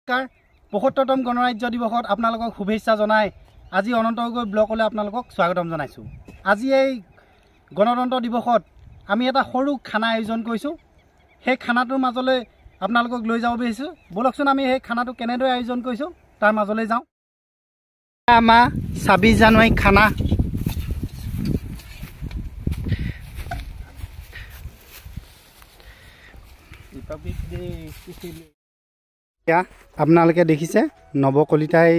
নমস্কাৰ, ৭৫তম গণৰাজ্য দিৱসত আপোনালোকক শুভেচ্ছা জনাই আজি অনন্ত গগৈ ব্লকলৈ আপোনালোকক স্বাগতম জনাইছোঁ। আজি এই গণতন্ত্ৰ দিৱসত আমি এটা সৰু খানা আয়োজন কৰিছোঁ। সেই খানাটোৰ মাজলৈ আপোনালোকক লৈ যাব বিচাৰিছোঁ। ব'লকচোন, আমি সেই খানাটো কেনেদৰে আয়োজন কৰিছোঁ তাৰ মাজলৈ যাওঁ। আমাৰ ২৬ জানুৱাৰী খানা। এয়া আপোনালোকে দেখিছে নৱ কলিতাই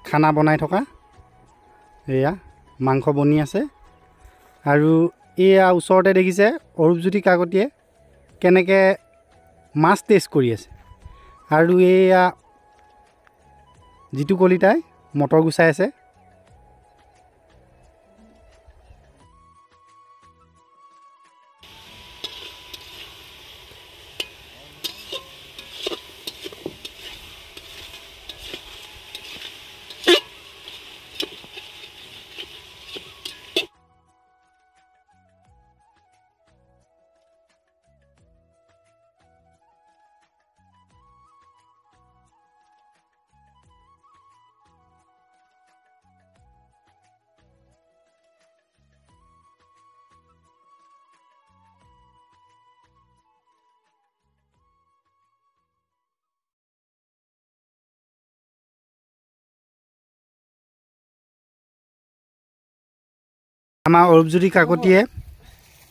খানা বনাই থকা, এয়া মাংস বনি আছে। আৰু এয়া ওচৰতে দেখিছে অৰূপজ্যোতি কাকতিয়ে কেনেকৈ মাছ টেষ্ট কৰি আছে। আৰু এয়া জিতু কলিতাই মটৰ গুচাই আছে। আমাৰ অৰূপজ্যোতি কাকতিয়ে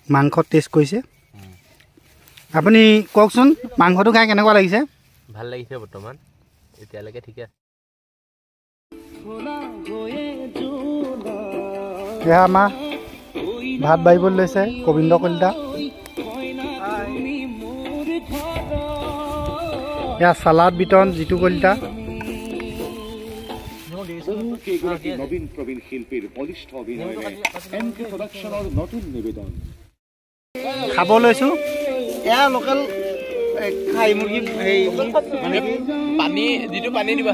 মাংস টেষ্ট কৰিছে। আপুনি কওকচোন, মাংসটো খাই কেনেকুৱা লাগিছে? ভাল লাগিছে, বৰ্তমান এতিয়ালৈকে ঠিকে আছে। এয়া আমাৰ ভাত বাঢ়িবলৈ লৈছে গোবিন্দ কলিতা। এয়া চালাড বিতৰণ জিতু কলিতা। কেইগৰাকী নবীন প্ৰবীণ শিল্পীৰ বলিষ্ঠ অভিনয়েৰে এম কে প্ৰডাকশ্যনৰ নতুন নিবেদন। খাব লৈছোঁ। এয়া লোকেল খাহী মুৰ্গী, সেই মানে পানী যিটো পানী দিবা।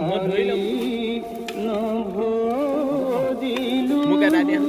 মই ধৰি ল'ম, মোক এটা দিয়া।